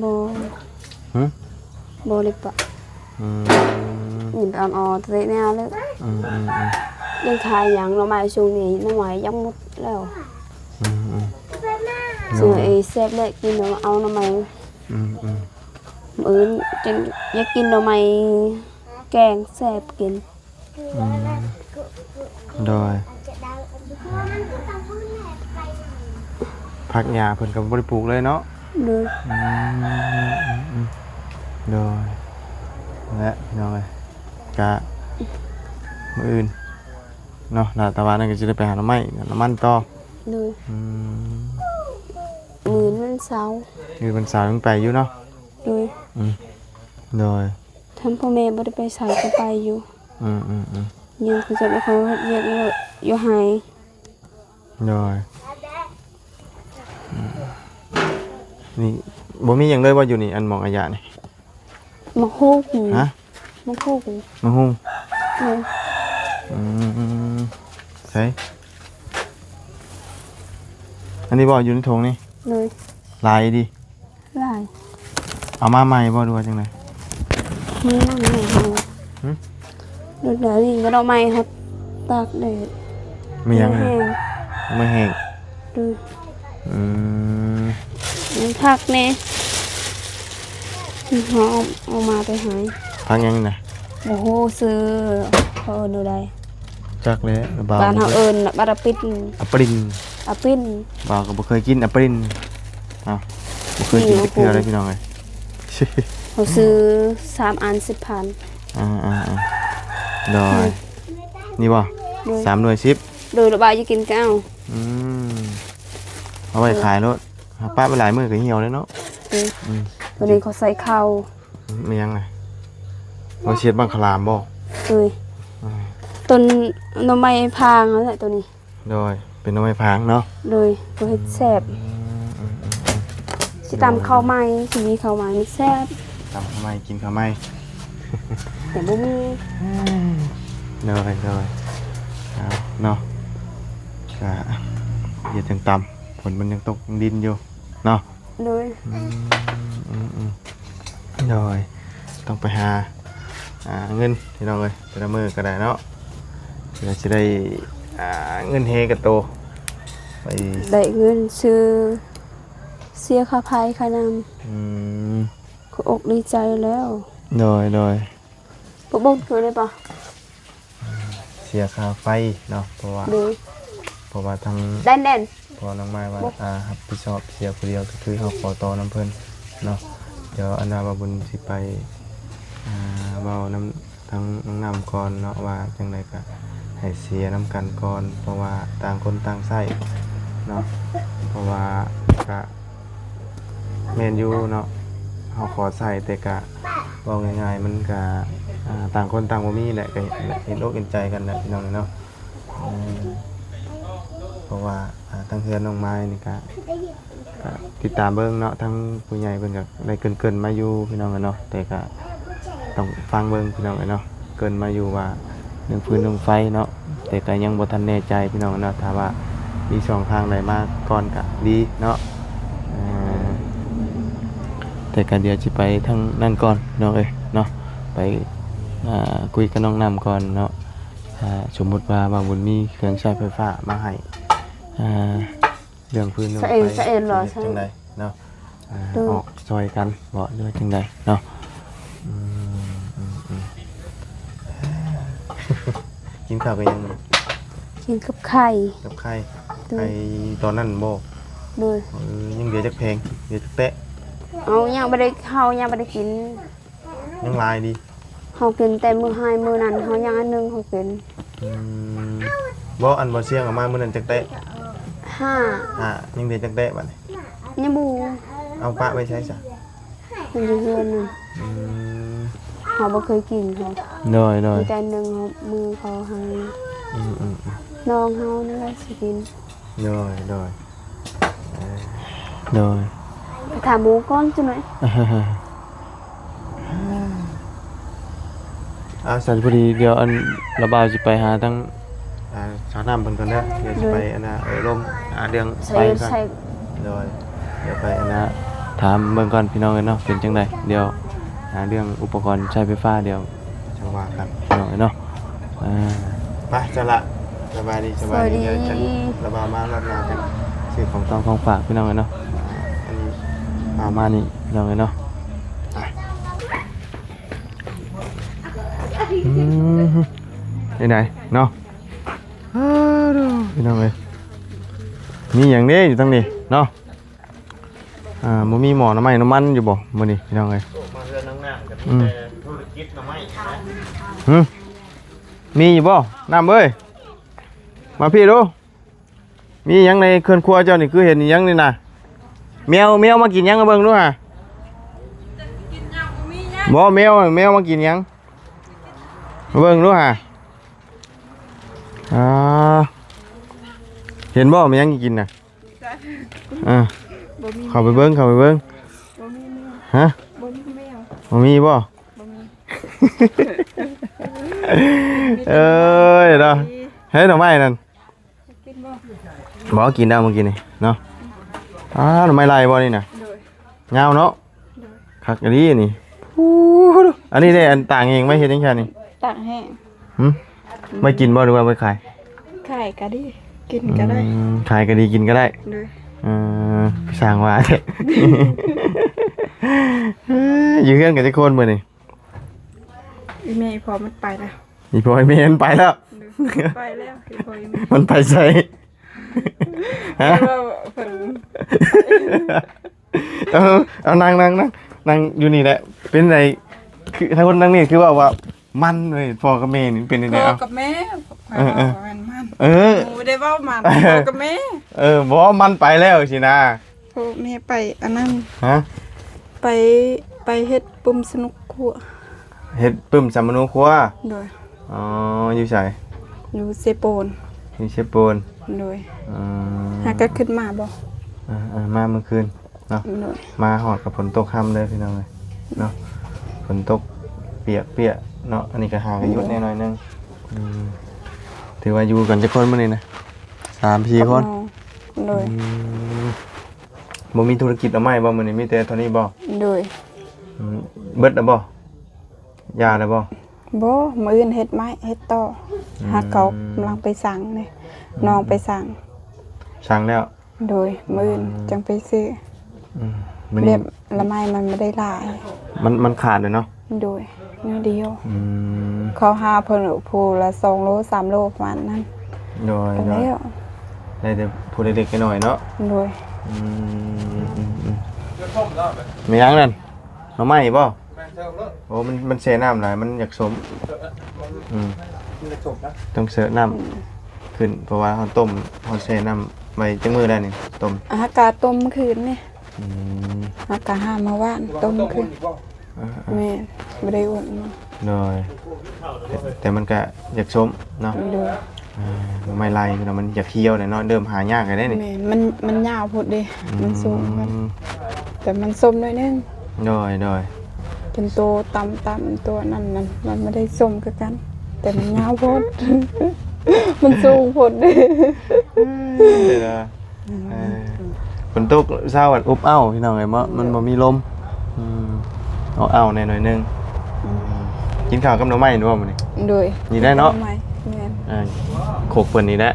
ບໍ່ ຫື? ບໍ່ໄດ້ປະ ອືມ ຍິນໄປອ່ອນໆເຕະແນວເລີຍ ອືມໆໆ ຍັງຂາຍຫຍັງ ໜໍ່ໄມ້ຊ່ວງນີ້ໜໍ່ໄມ້ຍັງໝົດແລ້ວ ອືມໆ ເຊື່ອເອແຊບແຫຼະ ກິນເອົາໜໍ່ໄມ້ ອືມໆ ມື້ອື່ນຈົນຢາກກິນໜໍ່ໄມ້ແກງແຊບກິນ ອືມ ໂດຍ ຜັກຫຍ້າເພິ່ນກໍບໍ່ໄດ້ປູກເລີຍເນາະ ໂດຍ ອືມ ໂດຍ ແລະ ພີ່ນ້ອງເອີຍ ກະມື້ອື່ນເນາະ ລະຕາວານນັ້ນກໍຊິໄດ້ໄປຫາໜໍ່ໄມ້ ນ້ຳມັນຕໍ່ ໂດຍ ອືມ ມື້ວັນເສົາ ມື້ວັນເສົາຍັງໄປຢູ່ເນາະ ໂດຍ ອືມ ໂດຍ ຄັນພໍ່ແມ່ບໍ່ໄດ້ໄປໃສກໍໄປຢູ່ ອືມໆໆ ຍັງຄືເຂົາເຮັດວຽກຢູ່ ຢູ່ໄຮ່ ໂດຍ ອືມ ນີ້ບໍ່ມີຫຍັງເລີຍບໍ່ຢູ່ນີ້ ອັນໝອງອາຍະນີ້ ໝາກຫຸ່ງ ຮະ ໝາກຫຸ່ງ ໝາກຫຸ່ງ ໂດຍ ອືມ ໃສ ອັນນີ້ບໍ່ ຢູ່ໃນຖົງນີ້ ໂດຍ ຫຼາຍດີ ຫຼາຍ ເອົາມາໃໝ່ບໍ່ ຫຼືວ່າຈັ່ງໃດ? ມີນຳແມ່ເຮົາ ຫຶ? ໂດຍ ນີ້ກໍດອກໄມ້ເຮົາຕາກແດດ ມີຫຍັງ ໄມ້ແຫ້ງ ໄມ້ແຫ້ງ ໂດຍ ອືມ ມັນຄັກແດ່ ເຮົາເອົາ ເອົາມາແຕ່ໃສ? ຜັກຫຍັງນະ? ບໍ່ຮູ້ຊື່ ເຂົາເອີ້ນແນວໃດ? ຈັກແຫຼະ ບ່າວ ບ້ານເຮົາເອີ້ນບັກອາປິນ ອາປຣິນ ອາປິນ ບ່າວກໍບໍ່ເຄີຍກິນອາປຣິນ ເອົ້າ ບໍ່ເຄີຍກິນຈັກເທື່ອເລີຍພີ່ນ້ອງເອີຍ ເຮົາຊື້ສາມອັນສິບພັນ ອ່າໆໆ ໂດຍ ນີ້ບໍ່? ໂດຍ ສາມໜ່ວຍສິບ ໂດຍ ລະບາຍຈະກິນກໍເອົາ ອືມ ເອົາໄວ້ຂາຍໂລດ ເອົາປະໄວ້ຫຼາຍມື້ກໍຫ່ຽວເລີຍເນາະ ໂດຍ ອືມ ໂຕນີ້ເຂົາໃສ່ເຂົ້າ ແມ່ນຫຍັງນະ ເອົາເສດບັກຂະຫຼາມບໍ່ ໂດຍ ອືມ ຕົ້ນໜໍ່ໄມ້ພາງນັ້ນແຫຼະໂຕນີ້ ໂດຍ ເປັນໜໍ່ໄມ້ພາງເນາະ ໂດຍ ກໍເຮັດແຊບ ອືມ ອືມ ອືມ ອືມ ຊິຕຳເຂົ້າໃໝ່ ຊິມີເຂົ້າໃໝ່ມັນແຊບ ຕຳເຂົ້າໃໝ່ ກິນເຂົ້າໃໝ່ ແຕ່ບໍ່ມີ ໂດຍ ໂດຍ ເອົາເນາະ ກະເຮັດຈັ່ງຕຳ ຝົນມັນຍັງຕົກຍັງດິນຢູ່ເນາະ ໂດຍ ອືມ ອືມ ອືມ ໂດຍ ຕ້ອງໄປຫາ ອ່າ ເງິນພີ່ນ້ອງເອີຍ ແຕ່ລະມື້ກໍໄດ້ເນາະ ເພື່ອຊິໄດ້ ອ່າ ເງິນເຮກັບໂຕ ໄປ ໄດ້ເງິນຊື້ ເສຍຄ່າໄຟຄ່ານ້ຳ ອືມ ກໍອົກດີໃຈແລ້ວ ໂດຍ ໂດຍ ບໍ່ບໍ່ຄືໄດ້ປະ ເສຍຄ່າໄຟເນາະ ເພາະວ່າ ໂດຍ ເພາະວ່າທາງ ແດນ ແດນ ພໍ່ນ້ອງໄມ້ວ່າ ບໍ່ ອ່າ ຮັບຜິດຊອບເສຍຜູ້ດຽວ ກໍຄືເຮົາຂໍຕໍ່ນຳເພິ່ນເນາະ ດຽວອັນນ່າບ່າວບຸນຊິໄປ ອ່າ ເວົ້ານຳ ທາງນ້ອງນ້ຳກ່ອນເນາະ ວ່າຈັ່ງໃດກະໃຫ້ເສຍນຳກັນກ່ອນ ເພາະວ່າຕ່າງຄົນຕ່າງໃຊ້ເນາະ ເພາະວ່າກະແມ່ນຢູ່ເນາະ ເຮົາຂໍໃຊ້ ແຕ່ກະເວົ້າງ່າຍໆ ມັນກະ ອ່າ ຕ່າງຄົນຕ່າງບໍ່ມີແຫຼະ ກະເຫັນ ເຫັນອົກເຫັນໃຈກັນແຫຼະພີ່ນ້ອງເນາະ ເອີ ເພາະວ່າ ອ່າ ທາງເຮືອນນ້ອງໄມ້ນີ້ກະ ກະຕິດຕາມເບິ່ງເນາະ ທາງຜູ້ໃຫຍ່ເພິ່ນກະໄດ້ເກີ່ນໆມາຢູ່ພີ່ນ້ອງເອີຍເນາະ ແຕ່ກະຕ້ອງຟັງເບິ່ງພີ່ນ້ອງເອີຍເນາະ ເກີ່ນມາຢູ່ວ່າເລື່ອງຟືນເລື່ອງໄຟເນາະ ແຕ່ກະຍັງບໍ່ທັນແນ່ໃຈພີ່ນ້ອງເນາະ ຖ້າວ່າມີຊ່ອງທາງໃດມາກ່ອນກະດີເນາະ ເອີ ແຕ່ກະດຽວຊິໄປທາງນັ້ນກ່ອນພີ່ນ້ອງເອີຍເນາະ ໄປ ອ່າ ຄຸຍກັບນ້ອງນ້ຳກ່ອນເນາະ ຖ້າສົມມຸດວ່າບ່າວບຸນມີເຄື່ອງໃຊ້ໄຟຟ້າມາໃຫ້ ອ່າ ເລື່ອງຟືນເລື່ອງໄຟ ສະເອນ ສະເອນ ຊິເຮັດຈັ່ງໃດເນາະ ອ່າ ໂດຍ ອອກຊ່ອຍກັນບໍ່ ຫຼືວ່າຈັ່ງໃດເນາະ ອືມ ອືມ ອືມ ກິນເຂົ້າກັບຫຍັງ? ກິນກັບໄຂ່ ກັບໄຂ່ ໂດຍ ໄຂ່ຕອນນັ້ນບໍ່? ໂດຍ ເອີ ຍັງເຫຼືອຈັກແຜງ? ເຫຼືອຈັກແຕະ? ເຮົາຍັງບໍ່ໄດ້ ເຮົາຍັງບໍ່ໄດ້ກິນ ຍັງຫຼາຍດີ ເຮົາກິນແຕ່ມື້ຫາຍມື້ນັ້ນ ເຮົາຍັງອັນໜຶ່ງເຮົາກິນ ອືມ ບໍ່ ອັນບໍ່ຊຽງເອົາມາມື້ນັ້ນຈັກແຕະ? ຫ້າ ຫ້າ ຍັງເຫຼືອຈັກແຕະບັດນີ້? ຍັງບໍ່ ເອົາປະໄວ້ໃສຊະ? ມັນຢູ່ເຮືອນນັ້ນ ອືມ ເຮົາບໍ່ເຄີຍກິນເຮົາ ໂດຍ ໂດຍ ມີແຕ່ໜຶ່ງເຮົາ ມື້ເຂົາໃຫ້ ອືມ ອືມ ອືມ ນ້ອງເຮົານັ້ນແຫຼະຊິກິນ ໂດຍ ໂດຍ ໂດຍ ໄປຖາມໝູ່ກ່ອນຈັກໜ້ອຍ ອ່າ ຊັ້ນພໍດີ ດຽວອັນລະບ່າວຊິໄປຫາທາງ ອ່າ ສາວນ້ຳເພິ່ນກ່ອນເດີ ດຽວຊິໄປ ໂດຍ ອັນນ່າ ເອີ ລົມ ອ່າ ເລື່ອງໄຟກ່ອນ ໂດຍ ດຽວໄປ ອັນນ່າ ຖາມເບິ່ງກ່ອນພີ່ນ້ອງເອີຍເນາະ ເປັນຈັ່ງໃດ ດຽວຫາເລື່ອງອຸປະກອນໃຊ້ໄຟຟ້າ ດຽວຈັ່ງວ່າກັນພີ່ນ້ອງເອີຍເນາະ ອ່າ ໄປ ສະລະ ສະບາຍດີ ສະບາຍດີ ສະບາຍດີ ດຽວຈັ່ງລະບ່າວມາຮອບໜ້າ ຈັ່ງຊື້ຂອງຕ້ອງຂອງຝາກພີ່ນ້ອງເອີຍເນາະ ອ່າ ອັນນີ້ເອົາມານີ້ພີ່ນ້ອງເອີຍເນາະ ອືມ ໄດ້ເນາະ ອ້າ ພີ່ນ້ອງເອີຍ ມີຫຍັງເດ້ຢູ່ທາງນີ້ເນາະ ອ່າ ບໍ່ມີໝໍ້ນ້ຳໄມ້ນ້ຳມັນຢູ່ບໍ່ມື້ນີ້ພີ່ນ້ອງເອີຍ? ໂອ້ ມາເຮືອນນາງນາງກໍມີ ອືມ ແຕ່ທຸລະກິດໜໍ່ໄມ້ນະ ຫຶ ມີຢູ່ບໍ່? ນ້ຳເອີຍ ມາພີ້ດູ ມີຫຍັງໃນເຮືອນຄົວເຈົ້ານີ້? ຄືເຫັນອີຫຍັງນີ້ນະ? ແມວ ແມວມາກິນຫຍັງ? ເບິ່ງດູຫາ ບໍ່ ແມວ ແມວມາກິນຫຍັງ? ເບິ່ງດູຫາ ອ່າ ເຫັນບໍ່ ມີຫຍັງກິນນະ? ອ່າ ບໍ່ມີ ເຂົ້າໄປເບິ່ງ ເຂົ້າໄປເບິ່ງ ບໍ່ມີແມວ ຮະ? ບໍ່ມີແມວ ບໍ່ມີບໍ່? ບໍ່ມີ ເອີຍເນາະ ເຮັດໜໍ່ໄມ້ນັ້ນ ກິນບໍ່? ບໍ່ກິນແລ້ວມື້ກີ້ນີ້ເນາະ ອ້າ ໜໍ່ໄມ້ໄລ່ບໍ່ນີ້ນະ? ໂດຍ ຍາວເນາະ ໂດຍ ຄັກອີ່ຫຼີນີ້ ໂອ້ ອັນນີ້ເດ້ ອັນຕາກແຫ້ງໄວ້ເຮັດຫຍັງຊະນີ້? ຕາກແຫ້ງ ຫຶ ໄວ້ກິນບໍ່ ຫຼືວ່າໄວ້ຂາຍ? ຂາຍກໍດີ ກິນກໍໄດ້ ອືມ ຂາຍກໍດີ ກິນກໍໄດ້ ໂດຍ ເອີ ຊ່າງວ່າແທ້ ຢູ່ເຮືອນກັນຈັກຄົນມື້ນີ້? ອີ່ແມ່ອີ່ພໍ່ມັນໄປແລ້ວ ອີ່ພໍ່ອີ່ແມ່ມັນໄປແລ້ວ ໂດຍ ໄປແລ້ວ ອີ່ພໍ່ອີ່ແມ່ ມັນໄປໃສ? ຮະ? ແຕ່ວ່າເພິ່ນ ເອົາ ເອົາ ນັ່ງ ນັ່ງ ນັ່ງ ນັ່ງຢູ່ນີ້ແຫຼະ ເປັນໃດ? ຄື ໃຫ້ຄົນນັ່ງນີ້ ຄືເວົ້າວ່າ ມັນເລີຍ ພໍ່ກັບແມ່ນີ້ເປັນຈັ່ງໃດ? ພໍ່ເອົ້າ ກັບແມ່ ຂ້ອຍ ເອີ ເວົ້າ ເອີ ວ່າແມ່ນມັນ ເອີ ເອີ ໝູ່ບໍ່ໄດ້ເວົ້າມັນ ເອີ ພໍ່ກັບແມ່ ເອີ ບໍ່ ມັນໄປແລ້ວຊີ້ນາ ພໍ່ແມ່ໄປອັນນັ້ນ ຮະ? ໄປ ໄປເຮັດປຶ້ມສະໜຸກຄົວ ເຮັດປຶ້ມສຳມະໂນຄົວ ໂດຍ ອໍ ຢູ່ໃສ? ຢູ່ເຊໂປນ ຢູ່ເຊໂປນ ໂດຍ ອືມ ຫາກະຂຶ້ນມາບໍ່? ເອີ ເອີ ມາມື້ຄືນເນາະ ໂດຍ ມາຮອດກະຝົນຕົກຄ່ຳເດີພີ່ນ້ອງເອີຍເນາະ ຝົນຕົກປຽກໆເນາະ ອັນນີ້ກະຫາກະຢຸດແດ່ໜ້ອຍໜຶ່ງ ອືມ ຖືວ່າຢູ່ກັນຈັກຄົນມື້ນີ້ນະ? ສາມສີ່ຄົນ ໂດຍ ອືມ ບໍ່ມີທຸລະກິດເອົາໃໝ່ບໍ່ມື້ນີ້ ມີແຕ່ເທົ່ານີ້ບໍ່? ໂດຍ ອືມ ເບິດແລ້ວບໍ່? ຢ່າແລ້ວບໍ່? ບໍ່ ມື້ອື່ນເຮັດໃໝ່ ເຮັດຕໍ່ ອືມ ຫາເຂົາກຳລັງໄປສັ່ງນີ້ ອືມ ນ້ອງໄປສັ່ງ ສັ່ງແລ້ວ ໂດຍ ມື້ອື່ນ ອືມ ຈັ່ງໄປຊື້ ອືມ ແບບລະໄມ້ມັນບໍ່ໄດ້ຫຼາຍ ມັນ ມັນຂາດແລ້ວເນາະ ໂດຍ ໜ້ອຍດຽວ ອືມ ເຂົາຫາເພິ່ນຜູ້ລະສອງໂລ ສາມໂລ ປະມານນັ້ນ ໂດຍ ກໍແລ້ວ ໄດ້ແຕ່ຜູ້ເລັກໆນ້ອຍໆເນາະ ໂດຍ ອືມ ອືມ ອືມ ແມ່ນຫຍັງນັ້ນ? ໜໍ່ໄມ້ບໍ່? ແມ່ນເທີໂລດ ໂອ້ ມັນ ມັນແຊ່ນ້ຳຫຼາຍ ມັນຢາກສົມ ເທີນະ ມັນ ອືມ ມັນຢາກສົມນະ ຕ້ອງເສີນ້ຳ ອືມ ຂຶ້ນ ເພາະວ່າເຮົາຕົ້ມ ເຮົາແຊ່ນ້ຳໄວ້ຈັກມື້ແລ້ວນີ້ ຕົ້ມ ຫາກະຕົ້ມມື້ຄືນນີ້ ອືມ ຫາກະຫາມາວານ ຕົ້ມຄືນ ເອີໆ ແມ່ນ ບໍ່ໄດ້ອຸ່ນມັນ ໂດຍ ແຕ່ ແຕ່ມັນກະຢາກສົມເນາະ ໂດຍ ອ່າ ໜໍ່ໄມ້ໄລ່ເນາະ ມັນຢາກຫ່ຽວແຫຼະເນາະ ເລີ່ມຫາຍາກແລ້ວເດ້ນີ້ ແມ່ນ ມັນ ມັນຍາວໂພດເດ້ ອືມ ມັນສູງ ແຕ່ມັນສົ້ມໜ້ອຍໜຶ່ງ ໂດຍ ໂດຍ ເປັນໂຕຕ່ຳໆ ໂຕນັ້ນນັ້ນ ມັນບໍ່ໄດ້ສົ້ມຄືກັນ ແຕ່ມັນຍາວໂພດ ມັນສູງໂພດເດ້ ເອີ ເອີ ຝົນຕົກເຊົ້າອັນອົບອ້າວພີ່ນ້ອງເອີຍເນາະ ມັນບໍ່ມີລົມ ອືມ ອົບອ້າວແດ່ໜ້ອຍໜຶ່ງ ອືມ ກິນເຂົ້າກັບໜໍ່ໄມ້ນີ້ບໍ່ມື້ນີ້? ໂດຍ ນີ້ໄດ້ເນາະ ໜໍ່ໄມ້ ແມ່ນ ອ່າ ຄົກເພິ່ນນີ້ແຫຼະ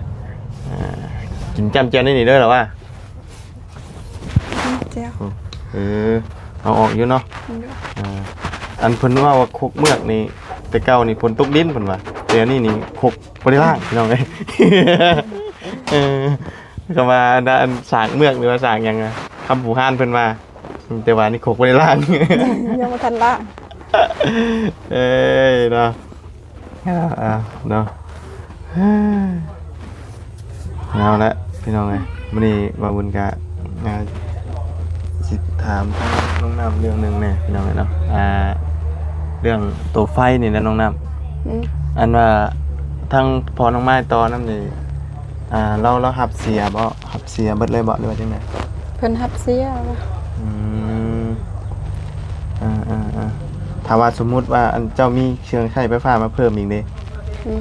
ອ່າ ກິນຈ້ຳແຈ່ວໃນນີ້ເດີລະວ່າ ແຈ່ວ ເອີ ເອົາອອກຢູ່ເນາະ ໂດຍ ອ່າ ອັນເພິ່ນເວົ້າວ່າຄົກເມືອກນີ້ ແຕ່ເກົ່ານີ້ຝົນຕົກດິນເພິ່ນວ່າ ແຕ່ອັນນີ້ນີ້ຄົກບໍ່ໄດ້ລ້າງ ພີ່ນ້ອງເອີຍ ເອີ ຄຳວ່າອັນ ອັນສາກເມືອກ ຫຼືວ່າສາກຫຍັງອະ ຄຳຜູ້ຮ້ານເພິ່ນວ່າ ແຕ່ວ່ານີ້ຄົກບໍ່ໄດ້ລ້າງ ຍັງບໍ່ທັນລ້າງ ເອີຍເນາະ ອ່າໆ ເນາະ ເອົາລະພີ່ນ້ອງເອີຍ ມື້ນີ້ບ່າວບຸນກະ ອ່າ ຊິຖາມທາງນ້ອງນ້ຳເລື່ອງໜຶ່ງແດ່ພີ່ນ້ອງເອີຍເນາະ ອ່າ ເລື່ອງໂຕໄຟນີ້ແຫຼະນ້ອງນ້ຳ ອືມ ອັນວ່າທາງພໍ່ນ້ອງໄມ້ຕໍ່ນຳນີ້ ອ່າ ລາວ ລາວຮັບເສຍບໍ່? ຮັບເສຍເບິດເລີຍບໍ່ ຫຼືວ່າຈັ່ງໃດ? ເພິ່ນຮັບເສຍ ອືມ ເອີໆໆ ຖ້າວ່າສົມມຸດວ່າ ອັນ ເຈົ້າມີເຄື່ອງໃຊ້ໄຟຟ້າມາເພີ່ມອີກເດ້? ອືມ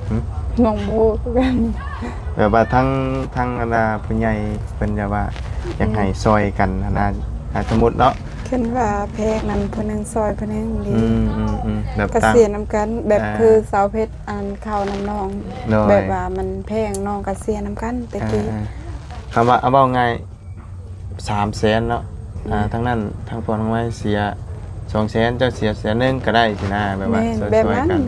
ຫຶ? ນ້ອງບໍ່ຮູ້ຄືກັນ ແບບວ່າທາງ ທາງອັນນ່າ ຜູ້ໃຫຍ່ເພິ່ນຈະວ່າ ຢາກໃຫ້ ອືມ ຊ່ອຍກັນຫັ້ນນະ ອ່າ ສົມມຸດເນາະ ຄັນວ່າແພງນັ້ນ ຜູ້ໜຶ່ງຊ່ອຍຜູ້ໜຶ່ງດີ ອືມໆໆ ແບບກະເສຍນຳກັນ ແບບ ອ່າ ຄືສາວເພັດ ອັນເຂົ້ານຳນ້ອງ ໂດຍ ແບບວ່າມັນແພງ ນ້ອງກະເສຍນຳກັນແຕ່ກີ້ ອ່າໆ ຄຳວ່າ ເອົາເວົ້າງ່າຍ ສາມແສນເນາະ ອືມ ອ່າ ທາງນັ້ນ ທາງພໍ່ນ້ອງໄມ້ເສຍສອງແສນ ເຈົ້າເສຍແສນໜຶ່ງກະໄດ້ຊີ້ນະ ແບບວ່າ ແມ່ນ ຊ່ອຍໆກັນ ແບບນັ້ນ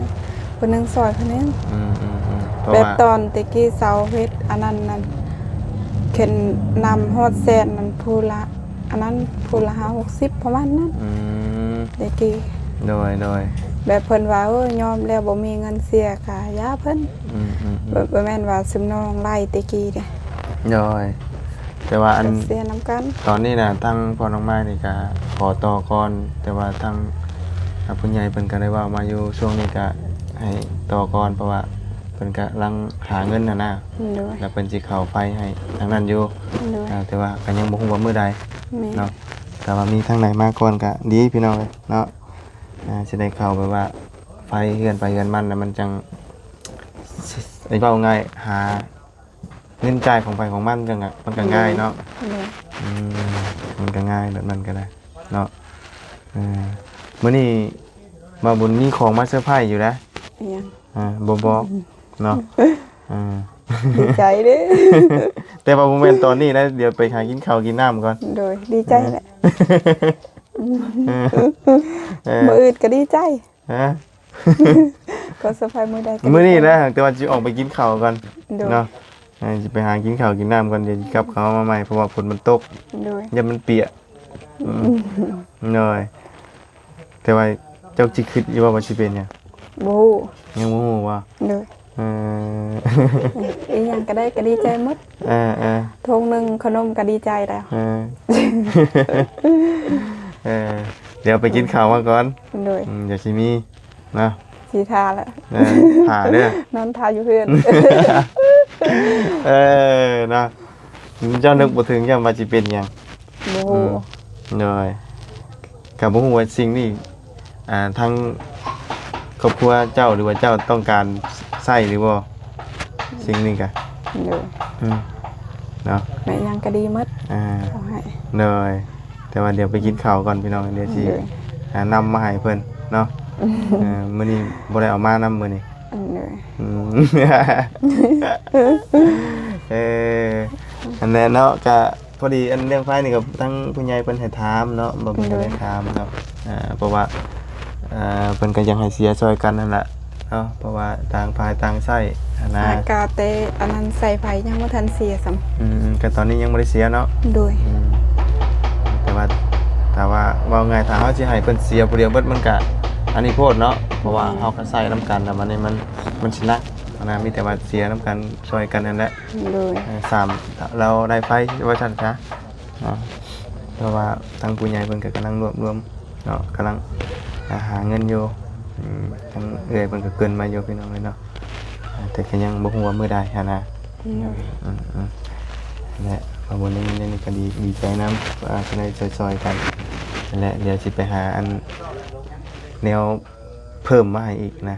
ຜູ້ໜຶ່ງຊ່ອຍຜູ້ໜຶ່ງ ອືມໆໆ ເພາະວ່າ ແບບຕອນແຕ່ກີ້ເຊົາເຮັດອັນນັ້ນນັ້ນ ເຂັນນຳຮອດແສນນັ້ນ ຜູ້ລະ ອັນນັ້ນ ຜູ້ລະຫ້າຫົກສິບ ປະມານນັ້ນ ອືມ ແຕ່ກີ້ ໂດຍໆ ແບບເພິ່ນວ່າ ໂອ້ຍ ຍອມແລ້ວ ບໍ່ມີເງິນເສຍກະຢ່າເພິ່ນ ອືມໆໆ ແບບ ບໍ່ແມ່ນວ່າຊຸມນ້ອງໄລ່ແຕ່ກີ້ເດ້ ໂດຍ ແຕ່ວ່າອັນ ກະເສຍນຳກັນ ຕອນນີ້ນະ ທາງພໍ່ນ້ອງໄມ້ນີ້ກະຂໍຕໍ່ກ່ອນ ແຕ່ວ່າທາງ ອ່າ ຜູ້ໃຫຍ່ເພິ່ນກະໄດ້ເວົ້າມາຢູ່ ຊ່ວງນີ້ກະໃຫ້ຕໍ່ກ່ອນ ເພາະວ່າເພິ່ນກຳລັງຫາເງິນຫັ້ນນະ ໂດຍ ແລ້ວເພິ່ນຊິເຂົ້າໄຟໃຫ້ທາງນັ້ນຢູ່ ໂດຍ ອ່າ ແຕ່ວ່າກະຍັງບໍ່ຮູ້ວ່າມື້ໃດ ແມ່ນ ເນາະ ຖ້າວ່າມີທາງໃດມາກ່ອນກະດີພີ່ນ້ອງເອີຍເນາະ ອ່າ ຊິໄດ້ເຂົ້າແບບວ່າໄຟເຮືອນໃຜເຮືອນມັນນະ ມັນຈັ່ງ ເວົ້າງ່າຍ ຫາເງິນຈ່າຍຂອງໃຜຂອງມັນ ມັນກະ ມັນກະງ່າຍເນາະ ໂດຍ ອືມ ມັນກະງ່າຍແບບນັ້ນກະໄດ້ເນາະ ເອີ ມື້ນີ້ບ່າວບຸນມີຂອງມາເຊີໄພຢູ່ນະ ອີຫຍັງ? ອ່າ ບໍ່ບອກເນາະ ອ່າ ດີໃຈເດ້ ແຕ່ວ່າບໍ່ແມ່ນຕອນນີ້ນະ ດຽວໄປຫາກິນເຂົ້າກິນນ້ຳກ່ອນ ໂດຍ ດີໃຈແຫຼະ ເອີ ເອີ ມື້ອື່ນກະດີໃຈ ຮະ ກໍເຊີໄພມື້ໃດກະ ມື້ນີ້ນະ ແຕ່ວ່າຊິອອກໄປກິນເຂົ້າກ່ອນ ໂດຍ ເນາະ ເອີ ຊິໄປຫາກິນເຂົ້າກິນນ້ຳກ່ອນ ດຽວຊິກັບເຂົ້າມາໃໝ່ ເພາະວ່າຝົນມັນຕົກ ໂດຍ ຢ້ານມັນປຽກ ອືມ ອືມ ໂດຍ ແຕ່ວ່າເຈົ້າຊິຄິດຢູ່ບໍ່ວ່າຊິເປັນຫຍັງ? ບໍ່ຮູ້ ຍັງບໍ່ຮູ້ບໍ່? ໂດຍ ເອີ ອີ່ຫຍັງກໍໄດ້ ກໍດີໃຈໝົດ ເອີໆ ຖົງໜຶ່ງຂະໜົມກໍດີໃຈແລ້ວ ເອີ ເອີ ດຽວໄປກິນເຂົ້າມາກ່ອນ ໂດຍ ອືມ ດຽວຊິມີ ນະ ຊິຖ້າແຫຼະ ເອີ ຖ້າເດີ ນອນຖ້າຢູ່ເຮືອນ ເອີ ນະ ເຈົ້ານຶກບໍ່ເຖິງ ຢ້ານວ່າຊິເປັນຫຍັງ ບໍ່ຮູ້ ອືມ ໂດຍ ກໍບໍ່ຮູ້ວ່າສິ່ງນີ້ ອ່າ ທາງຄອບຄົວເຈົ້າ ຫຼືວ່າເຈົ້າຕ້ອງການໃຊ້ຫຼືບໍ່ ສິ່ງນີ້ກະ ໂດຍ ອືມ ເນາະ ແມ່ນຫຍັງກໍດີໝົດ ອ່າ ຂໍໃຫ້ ໂດຍ ແຕ່ວ່າດຽວໄປກິນເຂົ້າກ່ອນພີ່ນ້ອງ ດຽວຊິ ໂດຍ ຫານຳມາໃຫ້ເພິ່ນເນາະ ເອີ ມື້ນີ້ບໍ່ໄດ້ເອົາມານຳມື້ນີ້ ໂດຍ ອືມ ເອີ ອັນນັ້ນເນາະ ກະພໍດີ ອັນເລື່ອງໄຟນີ້ກໍທາງຜູ້ໃຫຍ່ເພິ່ນໃຫ້ຖາມເນາະ ບໍ່ມີ ໂດຍ ໄດ້ຖາມເນາະ ອ່າ ເພາະວ່າ ເອີ ເພິ່ນກໍຢາກໃຫ້ເສຍຊ່ອຍກັນຫັ້ນລະເນາະ ເພາະວ່າຕ່າງຝ່າຍຕ່າງໃຊ້ຫັ້ນນະ ອາ ກະແຕ່ອັນນັ້ນສາຍໄຟຍັງບໍ່ທັນເສຍຊ້ຳ ອືມ ກໍຕອນນີ້ຍັງບໍ່ໄດ້ເສຍເນາະ ໂດຍ ອືມ ແຕ່ວ່າ ຖ້າວ່າເວົ້າງ່າຍ ຖ້າເຮົາຊິໃຫ້ເພິ່ນເສຍຜູ້ດຽວເບິດ ມັນກະອັນນີ້ໂພດເນາະ ເພາະວ່າ ອືມ ເຮົາກໍໃຊ້ນຳກັນ ແລ້ວບັດນີ້ມັນ ມັນຊິໜັກຫັ້ນນະ ມີແຕ່ວ່າເສຍນຳກັນ ຊ່ອຍກັນຫັ້ນແຫຼະ ໂດຍ ເອີ ສາມ ລາວໄດ້ໄຟວ່າຊັ້ນຊະ ເນາະ ເພາະວ່າທາງຜູ້ໃຫຍ່ເພິ່ນກໍກຳລັງລວບລວມເນາະ ກຳລັງ ອ່າ ຫາເງິນຢູ່ ອືມ ທາງເອື້ອຍເພິ່ນກໍເກີ່ນມາຢູ່ພີ່ນ້ອງເອີຍເນາະ ອ່າ ແຕ່ກໍຍັງບໍ່ຮູ້ວ່າມື້ໃດຫັ້ນນະ ໂດຍ ອືມໆ ແລະ ວ່າມື້ນີ້ ນີ້ກໍດີ ດີໃຈນຳ ອ່າ ກໍໄດ້ຊ່ອຍໆກັນ ແລະ ດຽວຊິໄປຫາອັນແນວເພີ່ມມາໃຫ້ອີກນະ.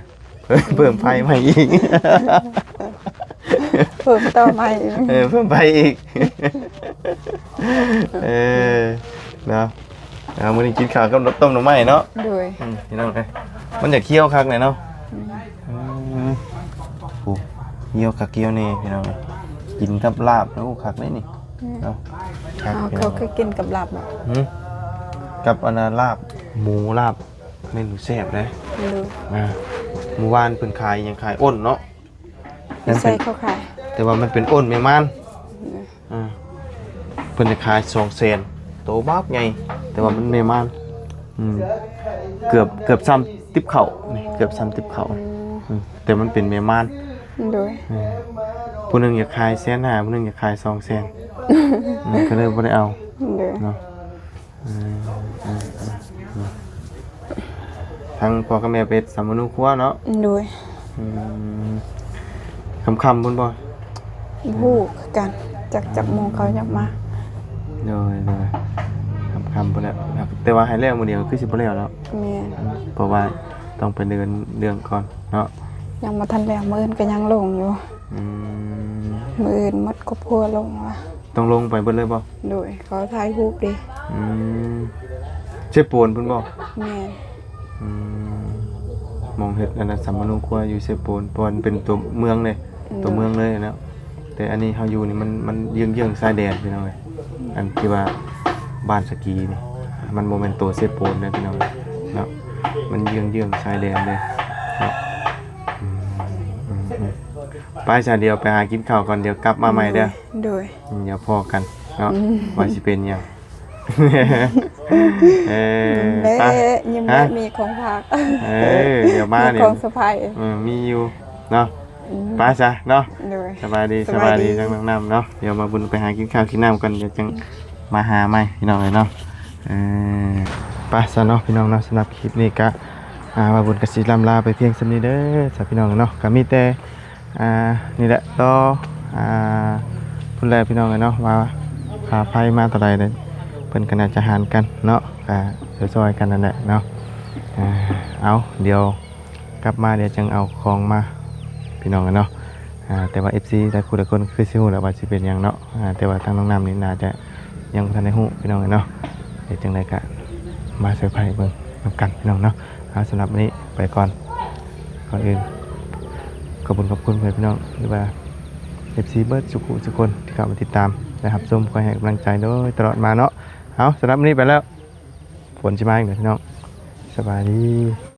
ເພີ່ມໄຟໃໝ່ອີກ ເພີ່ມຕໍ່ໃໝ່ອີກ ເອີ ເພີ່ມໄຟອີກ ເອີ ເນາະ ເອົາ ມື້ນີ້ກິນເຂົ້າກັບຕົ້ມໜໍ່ໄມ້ເນາະ ໂດຍ ອືມ ພີ່ນ້ອງເອີຍ ມັນຢາກຂຽວຄັກແຫຼະເນາະ ອືມ ອືມ ໂອ້ ຂຽວຄັກຂຽວແນ່ພີ່ນ້ອງເອີຍ ກິນກັບລາບ ໂອ້ ຄັກເດ້ນີ້ ອືມ ເນາະ ຄັກ ເອົາ ພີ່ນ້ອງ ເຂົາເຄີຍກິນກັບລາບບໍ່? ຫື? ກັບອັນນ່າ ລາບໝູ ລາບ ເມນູແຊບເດ້ ໂດຍ ອ່າ ມື້ວານເພິ່ນຂາຍຫຍັງ ຂາຍໂອນເນາະ ຢູ່ໃສເຂົາຂາຍ ແຕ່ວ່າມັນເປັນໂອນແມ່ມ່ານ ໂດຍ ອ່າ ເພິ່ນຈະຂາຍສອງແສນ ໂຕບັກໃຫຍ່ ແຕ່ວ່າມັນແມ່ມ່ານ ອືມ ເກືອບ ເກືອບຊ່ຳຕິບເຂົ້າ ນີ້ ເກືອບຊ່ຳຕິບເຂົ້າ ອືມ ອືມ ແຕ່ມັນເປັນແມ່ມ່ານ ໂດຍ ເອີ ຜູ້ໜຶ່ງຢາກຂາຍແສນຫ້າ ຜູ້ໜຶ່ງຢາກຂາຍສອງແສນ ອືມ ກໍເລີຍບໍ່ໄດ້ເອົາ ໂດຍ ເນາະ ເອີ ເອີ ເອີ ທາງພໍ່ກັບແມ່ໄປເຮັດສຳມະໂນຄົວເນາະ ໂດຍ ອືມ ຄ່ຳໆພຸ້ນບໍ່? ບໍ່ຮູ້ຄືກັນ ຈັກ ຈັກໂມງເຂົາຢາກມາ ໂດຍ ໂດຍ ຄ່ຳໆພຸ້ນແຫຼະ ແຕ່ວ່າໃຫ້ແລ້ວມື້ດຽວຄືຊິບໍ່ແລ້ວເນາະ ແມ່ນ ເພາະວ່າຕ້ອງໄປເດີນເລື່ອງກ່ອນເນາະ ຍັງບໍ່ທັນແລ້ວ ມື້ອື່ນກໍຍັງລົງຢູ່ ອືມ ມື້ອື່ນໝົດຄອບຄົວລົງວ່າ ຕ້ອງລົງໄປເບິດເລີຍບໍ່? ໂດຍ ເຂົາຖ່າຍຮູບເດ້ ອືມ ເຊໂປນພຸ້ນບໍ່? ແມ່ນ ອືມ ໝ່ອງເຮັດອັນນັ້ນ ສຳມະໂນຄົວຢູ່ເຊໂປນ ເພາະວ່າມັນເປັນຕົວເມືອງເດ້ ໂດຍ ຕົວເມືອງເລີຍເນາະ ແຕ່ອັນນີ້ເຮົາຢູ່ນີ້ມັນ ມັນເຢື້ອງໆຊາຍແດນພີ່ນ້ອງເອີຍ ອັນທີ່ວ່າບ້ານສະກີນີ້ ມັນບໍ່ແມ່ນຕົວເຊໂປນເດ້ພີ່ນ້ອງເນາະ ມັນເຢື້ອງໆຊາຍແດນເດ້ເນາະ ອືມ ອືມ ອືມ ໄປຊະ ດຽວໄປຫາກິນເຂົ້າກ່ອນ ດຽວກັບມາໃໝ່ເດີ ໂດຍ ດຽວພໍ້ກັນເນາະ ອືມ ວ່າຊິເປັນຫຍັງ ເອີ ແມ່ ໄປ ຍິ້ມແມ່ ຮະ ມີຂອງຝາກ ເອີ ດຽວມາ ມີ ນີ້ ຂອງເຊີໄພ ເອີ ມີຢູ່ເນາະ ອືມ ໄປຊະເນາະ ໂດຍ ສະບາຍດີ ສະບາຍດີ ສະບາຍດີທັງນ້ອງນ້ຳເນາະ ດຽວມາບຸນໄປຫາກິນຂ້າວກິນນ້ຳກ່ອນ ດຽວຈັ່ງມາຫາໃໝ່ພີ່ນ້ອງເອີຍເນາະ ເອີ ໄປຊະເນາະພີ່ນ້ອງເນາະ ສຳລັບຄລິບນີ້ກະ ອ່າ ມາບຸນກະຊິລ່ຳລາໄປພຽງສ່ຳນີ້ເດີ ສະພີ່ນ້ອງເນາະ ກະມີແຕ່ ອ່າ ນີ້ແຫຼະ ລໍ ອ່າ ພຸ້ນແຫຼະພີ່ນ້ອງເອີຍເນາະ ວ່າຄ່າໄຟມາເທົ່າໃດເດ້ ເພິ່ນກໍໜ້າຈະຫານກັນເນາະ ກໍຊ່ອຍໆກັນນັ້ນແຫຼະເນາະ ອ່າ ເອົາ ດຽວກັບມາ ດຽວຈັ່ງເອົາຂອງມາ ພີ່ນ້ອງເອີຍເນາະ ອ່າ ແຕ່ວ່າ ເອັຟຊີ ຫຼາຍຜູ້ຫຼາຍຄົນຄືຊິຮູ້ແລ້ວວ່າຊິເປັນຫຍັງເນາະ ອ່າ ແຕ່ວ່າທາງນ້ອງນ້ຳນີ້ໜ້າຈະຍັງບໍ່ທັນໄດ້ຮູ້ ພີ່ນ້ອງເອີຍເນາະ ເຮັດຈັ່ງໃດກໍມາເຊີໄພເບິ່ງນຳກັນ ພີ່ນ້ອງເນາະ. ອ່າ ສຳລັບມື້ນີ້ໄປກ່ອນ ກ່ອນອື່ນ ຂອບຄຸນ ຂອບຄຸນເພື່ອນພີ່ນ້ອງ ຫຼືວ່າ ເອັຟຊີ ເບິດສຸຂູສຸຄົນ ທີ່ເຂົ້າມາຕິດຕາມ ແລະ ຮັບຊົມ ຄອຍໃຫ້ກຳລັງໃຈໂດຍຕະຫຼອດມາເນາະ. ເອົາ ສຳລັບມື້ນີ້ໄປແລ້ວ ຝົນຊິມາອີກແລ້ວ ພີ່ນ້ອງ ສະບາຍດີ.